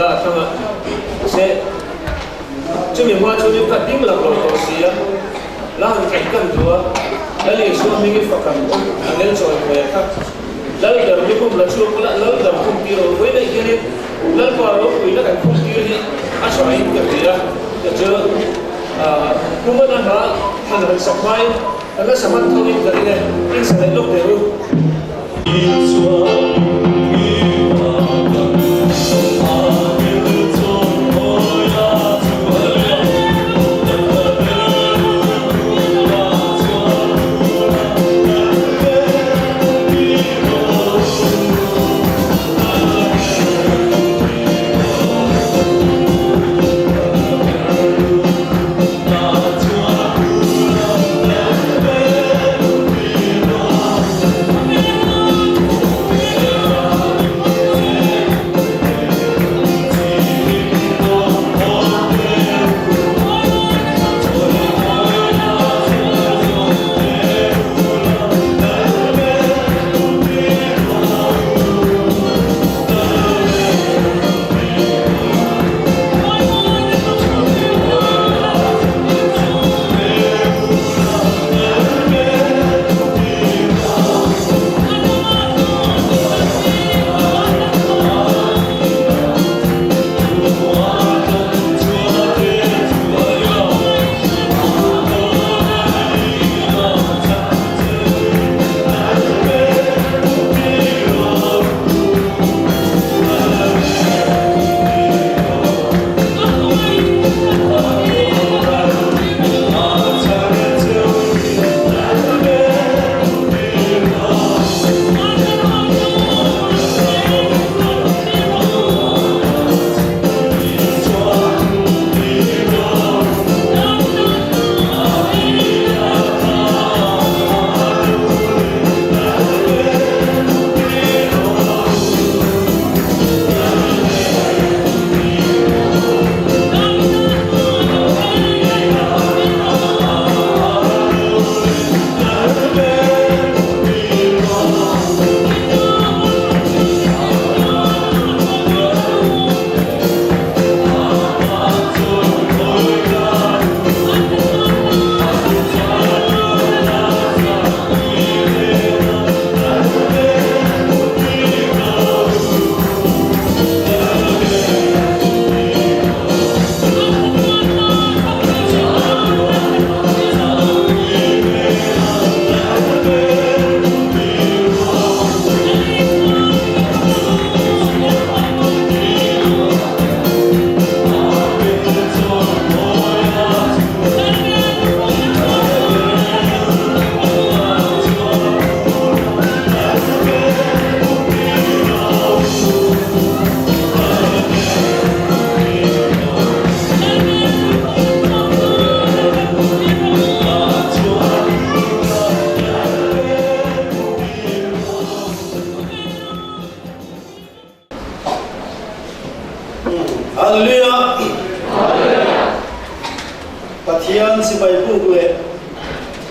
la a thlang a, mahse chumi hma chuanin ka ding lak lo tawh si a, la han khat kan duh a, Lal Isua hmingin fak ang u, a ngel chawi pui a kha. Lal ber mi khum la chhuak ula, Lal ber khum tir rawh u. Vawiin hianin Lalpa ropuina kan khum tir hi a thain ka ti a, ka chu Pumana hla han han sak hmain kan la sa hman tho in ka ring e, in sa leh lawk teh u. Hallelujah! Pathian sipai buk leh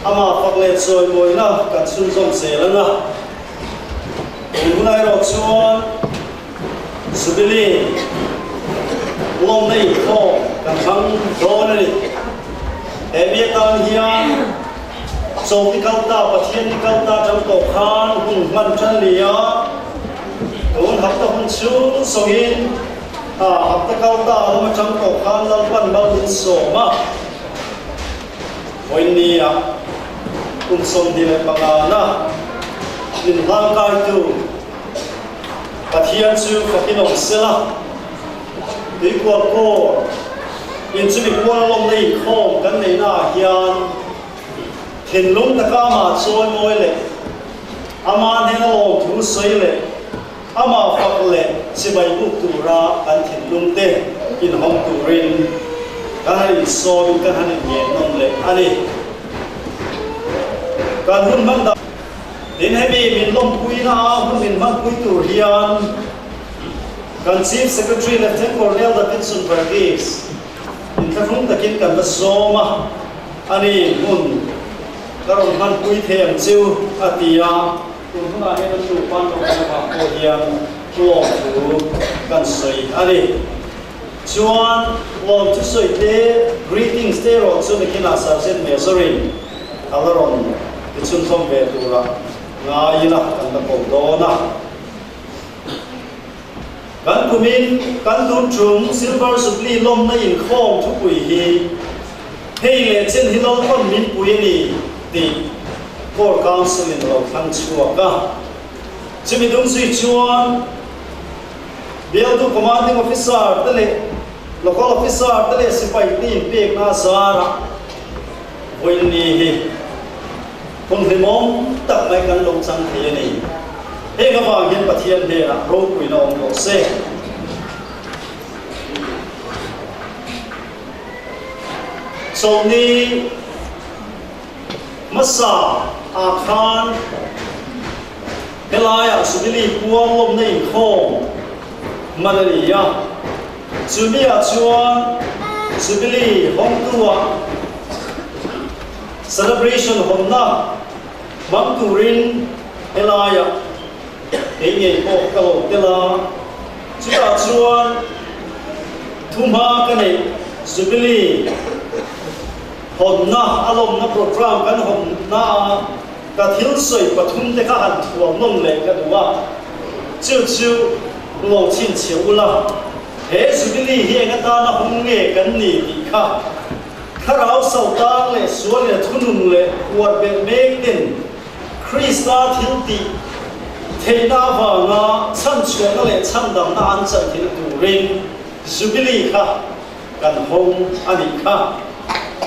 amah fak leh chawimawina kan chhunzawm zel ang a. Tun hunah erawh chuan Jubilee lawmna inkhawm kan hmang dawn a ni. He mi atan hian Chawlhni kalta Pathian ni kalta ṭang tawh khan hun hman ṭan a ni a. Tun hapta hun chhung sawngin hapta kalta lam aṭang tawh khan Lalpan mal min sawm a. Vawiinnia kum 25 na min hlangkaitu Pathian chu fakin awm sela, tuikual kawr in chumi kual lawmna inkhawm kan neihna ah hian thinlung taka amah chawimawi leh ama hnena lawmthu sawi leh amah fak leh chibai buk tura kan thinlung te inhawng turin kan han insawmin kan han inngenawm leh a ni. Kan hun hman dan. Tin, hemi min lawmpuina a hun min hmanpui tur hian kan Chief Secretary Lieutenant Colonel Davidson Varghese inthlahrung takin kan la sawm a, ani hun ka rawn hmanpui thei ang chu a ti a, tun hunah hian an nupa an lo kal avang pawh hian hlawm thu kan sawi a ni. Chuan lawm thusawi te, greetings te erawh chu nakinah Sergeant Major-in a la rawn ti chhunzawm ve turah ngai ila kan la ko dawn a. Kan kumin kan tun tum Silver Jubilee lawmna inkhawm thupui hi hei leh chen hi Lalpan min pui a ni tih Corps Council-in a lo thlang chhuak a. Chumi dum zui chuan Bialtu Commanding Officer te leh Local Officer te leh sipai te inpekna a zarah vawiin hi hun hlimawm tak mai kan lo chang thei a ni. Heng avang hian Pathian hnenah ropuina awm rawh se. Chawlhni hmasa ah khan Helaiah Jubilee puang lawmna inkhawm hman a ni a, chumiah chuan Jubilee hawngtua celebration hawnna hmang turin helaiah kei ngei pawh ka lo tel a, chutah chuan thuhma ka neih Jubilee hawnna a lawmna programme kan hawnna a. Ka thil sawi pathum te kha han thuam nawm leh ka duh a, chu chu lo chhinchhiah ula, he Jubilee hi eng atana hung nge kan ni tih kha Thlarau Sotang leh Sualina thunun leh huat belh mek ten Krista thil tih theihna avanga chhanchhuahna leh chhandamna an chan theihna turin Jubilee kha kan hawng a nih kha.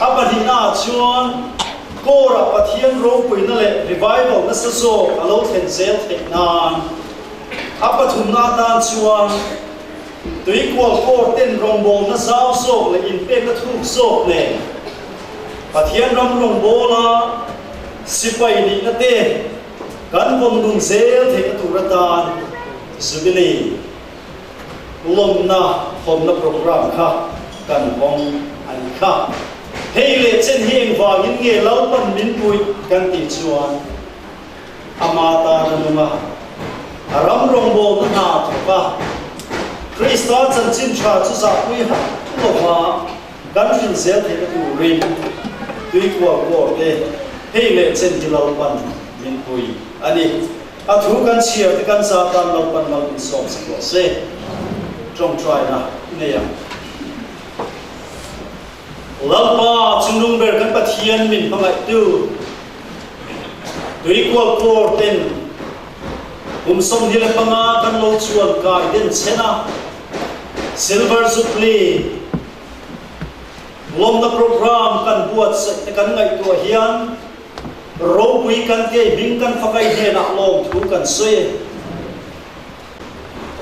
A pahnihnaah chuan Kawrah Pathian ropuina leh revival nasa zawk a lo thlen zel theih nan a pathumna atan chuan tuikual kawr ten rawngbawlna zau zawk leh inpekna thuk zawk nen Pathian ram rawngbawla sipai nihna te kan vawn dun zel theihna tur atan Jubilee Lawmna hawmna programme kha kan hawng a ni kha. Hei leh chen hi engvangin nge Lalpan min puih kan tih chuan ama tan a nung a, a ram rawngbawlna hna a thawk a, Krista chanchin tha chu zahpui hauh lova kan hrilh zel theihna turin tuikual kawr te hei leh chen hi Lalpan min pui a ni. A thu kan chhiar te kan za tan lo pan lo in sawm sak rawh se. Tawngtaina i nei ang. Lalpa chungnung ber kan Pathian min hmangaihtu tuikual kawr ten kum 25 kan lo chuan kai den chen a, Silver Jubilee lawmna program kan buatsaih te kan ngaihtuah hian Ropui kan kei hming kan fakai hnenah lawmthu kan sawi e.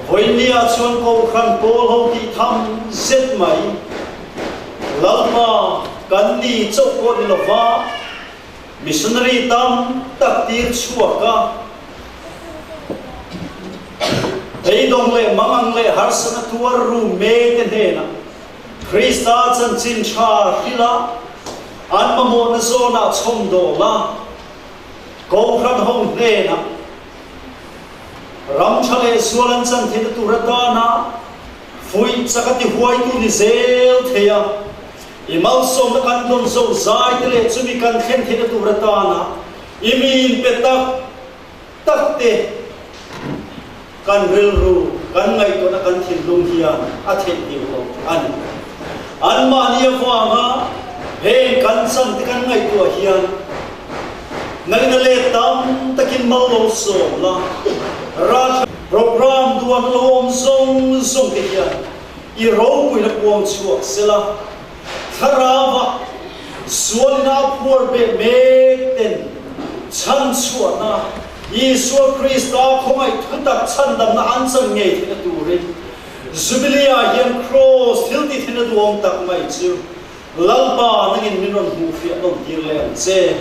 Vawinia chuan Kohhran pawl ho tih tham zet mai, Lalpa kan ni chauh pawh ni lova missionary tam tak tir chhuak a, beidawng leh mangang leh harsatna tuar ru mete hnenah Krista chanchin tha hrilh a, an mamawhna zawnah chhawmdawl a, Kohhran ho hnenah ram tha leh zual an chan theihna tur atana fuih chak a tihuaitu ni zel thei a, i malsawmna kan dawn zo zai te leh chumi kan thlen theihna tur atana i mi inpe tak tak te kan rilru, kan ngaihtuahna, kan thinlung hian a theihnghilh lo a ni. Anmahni avanga heng kan chan te kan ngaihtuah hian ngaihna leh tam takin mal lo sawm la, ral program duan lo awm zawng zawng te hian i ropuina puang chhuak sela, thlarauah sualina a phuar beh mek ten chhanchhuahna Isua Krista khawngaih thutak chhandamna an chan ngei theihna turin Jubilee-ah hian Kraws thil ti theihna duhawm tak mai chu Lalpa nangin min rawn hmuhfiah nawn tir leh ang che.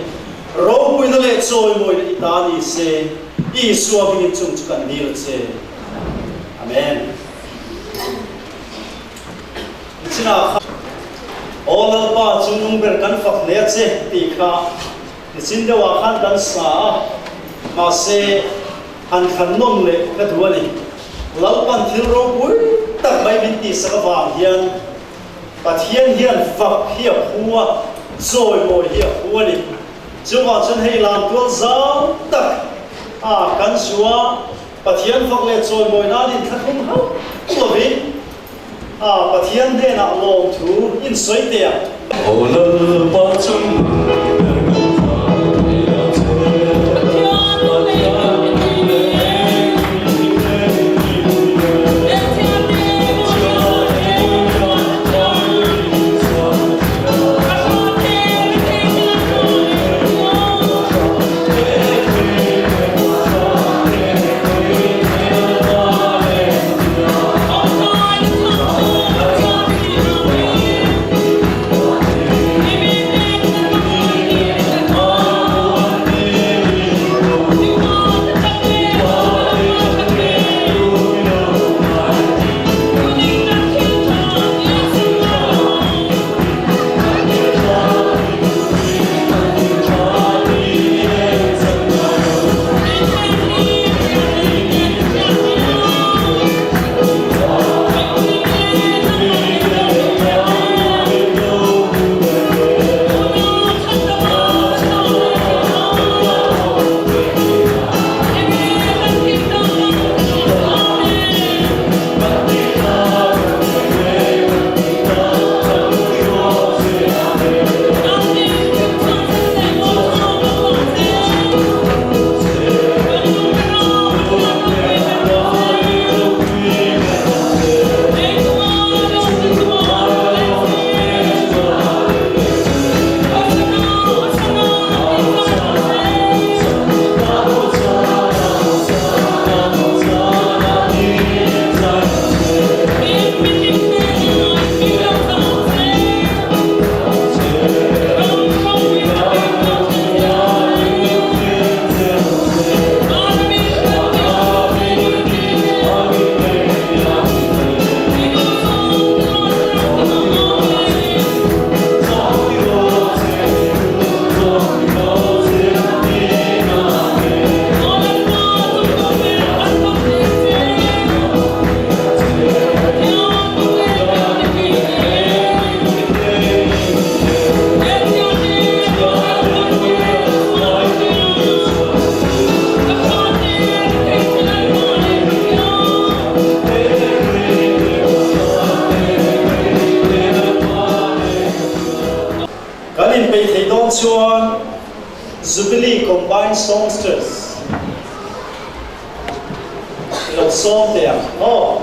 Ropuina leh chawimawina i ta ni se, Isua hmingin chung chu kan dil che. Amen. Nichinah khan, Aw Lalpa, chungnung ber kan fak hle a che tih kha Nichin deuhah khan kan sa a, mahse han thlan nawm leh ka duh a ni. Lalpan thil ropui tak mai min tihsak avang hian Pathian hian fak hi a phu a, chawimawi hi a phu a ni. Chuvang chuan hei lamtual zau tak a kan zua Pathian fak leh chawimawi nan inthlahrung hauh lovin a Pathian hnenah lawmthu insawi teh ang. Aw Lalpa chung ber kan fai a che. Pathian leh Kan inpeih theih dawn chuan Jubilee Combined Songsters i lo sawm teh ang aw.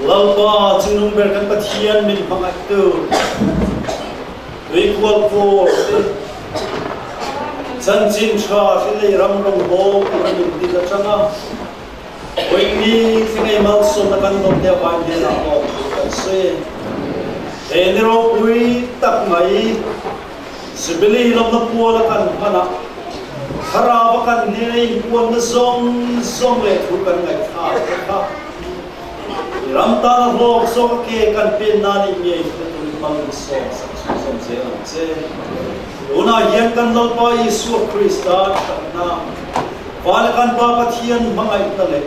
Lalpa Chingnung ber kan Pathian min hmangaihtu Tuikual Pawl te chanchin tha hrilei ram rawngbawl tur a min dil atanga Vawiini thlengei malsawmna kan dawm te avang hian a awm tur kan sawi. He ni ropui tak mai Jubilee lawmna puala kan hman a, thlarau a kan hnena inpuanna zawng zawng leh thu kan ngaihthlak te kha i ram tana hlawk zawk a ke kan pen nan i ngei hna turin hmang in sawm sak chhunzawm zel ang che. Tunah hian kan Lalpa Isua Krista thatna, Van kan Pa Pathian hmangaihna leh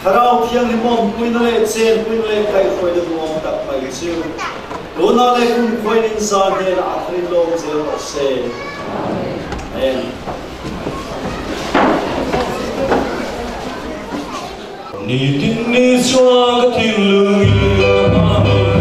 Thlarau Thianghlim awmpuina leh chenpuina leh kaihhruaina duhawm tak mai chu tunah leh kumkhuain in za hnenah a thar in lawm zel rawh se. Amen. Nitin ni chuan ka thinlung i a hma.